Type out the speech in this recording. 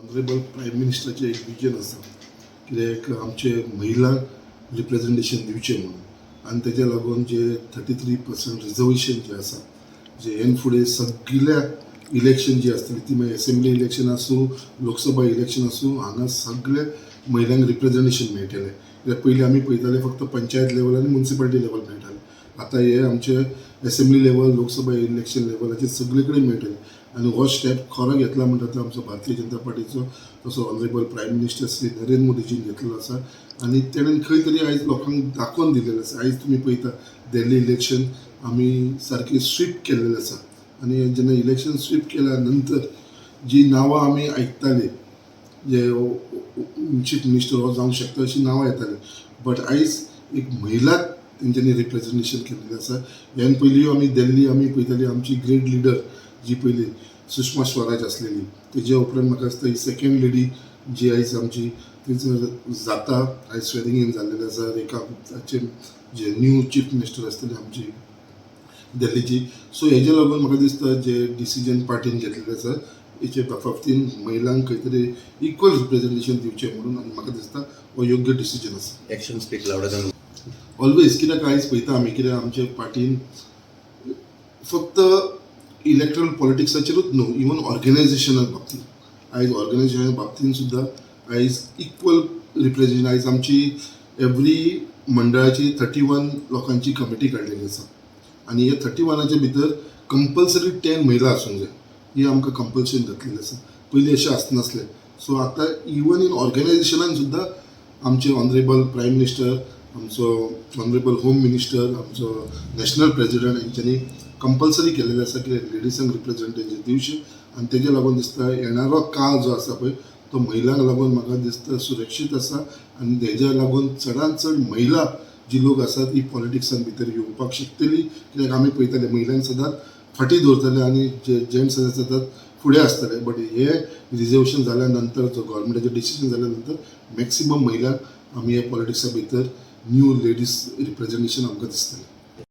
Honourable prime मिनिस्टराचें एक vision आसा, कित्याक आमचे महिलांक रिप्रेजेंटेशन दिवचें म्हणून. आनी तेज्या लागून जे 33% रिजर्वेशन जें आसा, जे हेन फुडें सगल्या इलेक्शन जी आसतली, ती मागीर एसेंब्ली इलेक्शन आसूं, लोकसभा इलेक्शन आसूं, हांगा सगळे महिलांक रिप्रेजेंटेशन मेळटलें. कित्याक पयलीं आमी पळयताले, फक्त पंचायत लेवल आनी मुन्सिपालिटी लेवल मेळटालें. आतां हे आमचे एसेंब्ली लेवल, लोकसभा इलेक्शन लेवलाचेर सगळे कडेन मेळटलें. आनी हो स्टेप खरो घेतला म्हणटा तो आमचो भारतीय जनता पार्टीचो तसो honourable prime minister Shri Narendra मोदीजीन घेतलेलो आसा. आनी तेणेन खंय तरी आयज लोकांक दाखोवन दिलेलें आसा. आयज तुमी पळयता, दिल्ली इलेक्शन आमी सारकें स्वीप केल्लेलें आसा. आनी जेन्ना इलेक्शन स्वीप केल्या नंतर जी नांवां आमी आयकताले, जे चीफ मिनिस्टर हो जावंक शकता अशीं नांवां येतालीं, बट आयज एक महिलाक तेंच्यांनी रिप्रेजेंटेशन केल्लें आसा. ह्यान पयलीं आमी दिल्ली आमी पळयताली, आमची ग्रेट लिडर जी पयली सुषमा स्वराज आसलेली, तेज्या उपरांत म्हाका दिसता ही सेकंड लेडी जी आयज आमची तेच जाता, आयज स्वेरिंग इन जाल्लेलें आसा, रेखा गुप्ताचे जे न्यू चीफ मिनिस्टर आसतली आमची दिल्लीची. सो हेजे लागून म्हाका दिसता, जे डिसिजन पार्टीन घेतलेलें आसा हेचे बाबतीन, महिलांक खंय तरी इक्वल रिप्रेजेंटेशन दिवचें म्हणून, आनी म्हाका दिसता हो योग्य डिसिजन आसा. Action speak louder than always. कित्याक आयज पळयता आमी, कित्याक आमचे पार्टीन फक्त इलेक्ट्रल पॉलिटिक्साचेरूच न्हू, इवन ऑर्गनायझेशना बाबतींत, आयज ऑर्गनायझेशना बाबतींत सुद्दां आयज इक्वल रिप्रेझेंटेशन. आयज आमची एवरी मंडळाची 31 लोकांची कमिटी काडलेली आसा आनी ह्या 31च्या भितर कंपल्सरी 10 महिला आसूंक जाय, ही आमकां कंपल्शन घातलेली आसा. पयलीं अशें आसनासलें. सो आतां इवन इन ऑर्गनायझेशनान सुद्दां आमचे ऑनरेबल प्रायम मिनिस्टर, आमचो ऑनरेबल होम मिनिस्टर, आमचो नॅशनल प्रेजिडंट हेंच्यांनी कंपल्सरी केलेलें आसा की लेडिसांक रिप्रेझेंटेशन दिवचें. आनी तेजे लागून दिसता, येणारो काळ जो आसा पळय, तो महिलांक लागून म्हाका दिसता सुरक्षीत आसा. आनी तेज्या लागून चडांत चड महिला जी लोक आसात ही पॉलिटिक्सान भितर येवपाक शकतली. कित्याक आमी पळयताले, महिलांक सदांच फाटीं दवरताले आनी जे जेंट्स आसा सदांच फुडें आसताले. बट हे रिजर्वेशन जाल्या नंतर, जो गव्हर्मेंटाचें डिसिजन जाल्या नंतर, मॅक्सिमम महिलांक आमी ह्या पॉलिटिक्सा भितर न्यू लेडीज रिप्रेझेंटेशन आमकां दिसतलें.